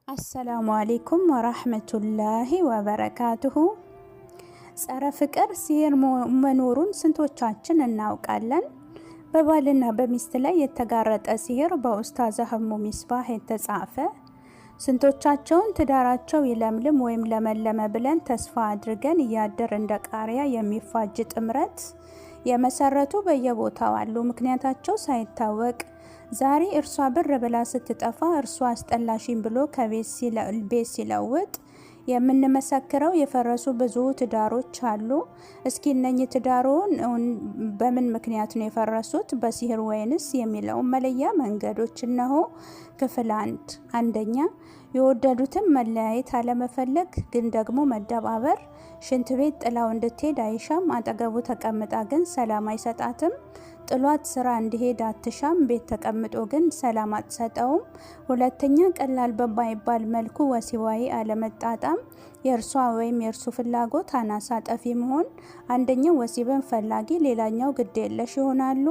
السلام عليكم ورحمة الله وبركاته። ጸረ ፍቅር ሲህር መኖሩን ስንቶቻችን እናውቃለን? በባልና በሚስት ላይ የተጋረጠ ሲህር በኡስታዝ አህሙ ሚስባህ የተጻፈ። ስንቶቻቸውን ትዳራቸው ይለምልም ወይም ለመለመ ብለን ተስፋ አድርገን እያደር እንደ ቃሪያ የሚፋጅ ጥምረት የመሰረቱ በየቦታው አሉ። ምክንያታቸው ሳይታወቅ ዛሬ እርሷ ብር ብላ ስትጠፋ እርሷ አስጠላሽኝ ብሎ ከቤት ሲለውጥ የምንመሰክረው የፈረሱ ብዙ ትዳሮች አሉ። እስኪ እነኚህ ትዳሮን በምን ምክንያት ነው የፈረሱት? በሲህር ወይንስ የሚለውን መለያ መንገዶች እነሆ። ክፍል አንድ። አንደኛ፣ የወደዱትን መለያየት አለመፈለግ ግን ደግሞ መደባበር። ሽንት ቤት ጥላው እንድትሄድ አይሻም። አጠገቡ ተቀምጣ ግን ሰላም አይሰጣትም። ጥሏት ስራ እንዲሄድ አትሻም። ቤት ተቀምጦ ግን ሰላም አትሰጠውም። ሁለተኛ፣ ቀላል በማይባል መልኩ ወሲባዊ አለመጣጣም፣ የእርሷ ወይም የእርሱ ፍላጎት አናሳ ጠፊ መሆን። አንደኛው ወሲብን ፈላጊ፣ ሌላኛው ግዴለሽ ይሆናሉ።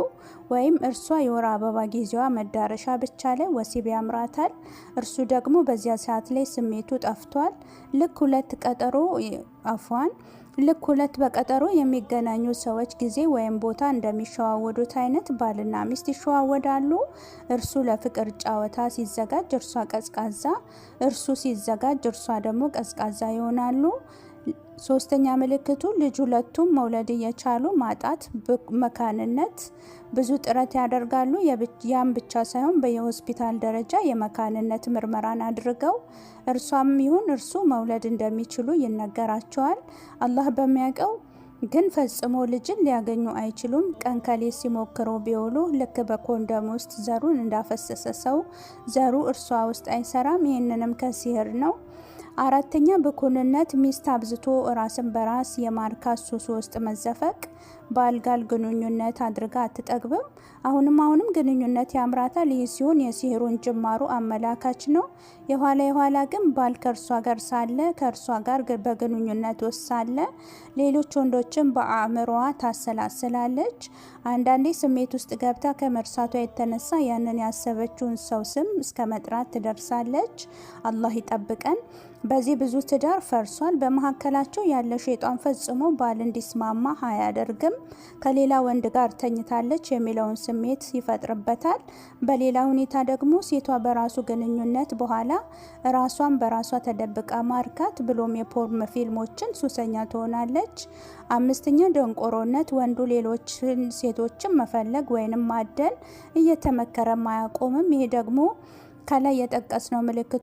ወይም እርሷ የወር አበባ ጊዜዋ መዳረሻ ብቻ ላይ ወሲብ ያምራታል፣ እርሱ ደግሞ በዚያ ሰዓት ላይ ስሜቱ ጠፍቷል። ልክ ሁለት ቀጠሮ አፏን ልክ ሁለት በቀጠሮ የሚገናኙ ሰዎች ጊዜ ወይም ቦታ እንደሚሸዋወዱት አይነት ባልና ሚስት ይሸዋወዳሉ። እርሱ ለፍቅር ጨዋታ ሲዘጋጅ እርሷ ቀዝቃዛ፣ እርሱ ሲዘጋጅ እርሷ ደግሞ ቀዝቃዛ ይሆናሉ። ሶስተኛ ምልክቱ ልጅ ሁለቱም መውለድ እየቻሉ ማጣት፣ መካንነት። ብዙ ጥረት ያደርጋሉ። ያም ብቻ ሳይሆን በየሆስፒታል ደረጃ የመካንነት ምርመራን አድርገው እርሷም ይሁን እርሱ መውለድ እንደሚችሉ ይነገራቸዋል። አላህ በሚያውቀው ግን ፈጽሞ ልጅን ሊያገኙ አይችሉም። ቀን ከሌት ሲሞክሩ ቢውሉ ልክ በኮንደም ውስጥ ዘሩን እንዳፈሰሰ ሰው ዘሩ እርሷ ውስጥ አይሰራም። ይህንንም ከሲህር ነው። አራተኛ ብኩንነት፣ ሚስት አብዝቶ ራስን በራስ የማርካት ሱስ ውስጥ መዘፈቅ። ባል ጋር ግንኙነት አድርጋ አትጠግብም። አሁንም አሁንም ግንኙነት ያምራታል። ይህ ሲሆን የሲህሩን ጅማሩ አመላካች ነው። የኋላ የኋላ ግን ባል ከእርሷ ጋር ሳለ፣ ከእርሷ ጋር በግንኙነት ውስጥ ሳለ ሌሎች ወንዶችን በአእምሮዋ ታሰላስላለች። አንዳንዴ ስሜት ውስጥ ገብታ ከመርሳቷ የተነሳ ያንን ያሰበችውን ሰው ስም እስከ መጥራት ትደርሳለች። አላህ ይጠብቀን። በዚህ ብዙ ትዳር ፈርሷል። በመካከላቸው ያለ ሸይጣን ፈጽሞ ባል እንዲስማማ አያደርግም። ከሌላ ወንድ ጋር ተኝታለች የሚለውን ስሜት ይፈጥርበታል። በሌላ ሁኔታ ደግሞ ሴቷ በራሱ ግንኙነት በኋላ ራሷን በራሷ ተደብቃ ማርካት ብሎም የ porn ፊልሞችን ሱሰኛ ትሆናለች። አምስተኛ ደንቆሮነት፣ ወንዱ ሌሎችን ሴቶችን መፈለግ ወይንም ማደን እየተመከረ አያቆምም። ይሄ ደግሞ ከላይ የጠቀስነው ምልክት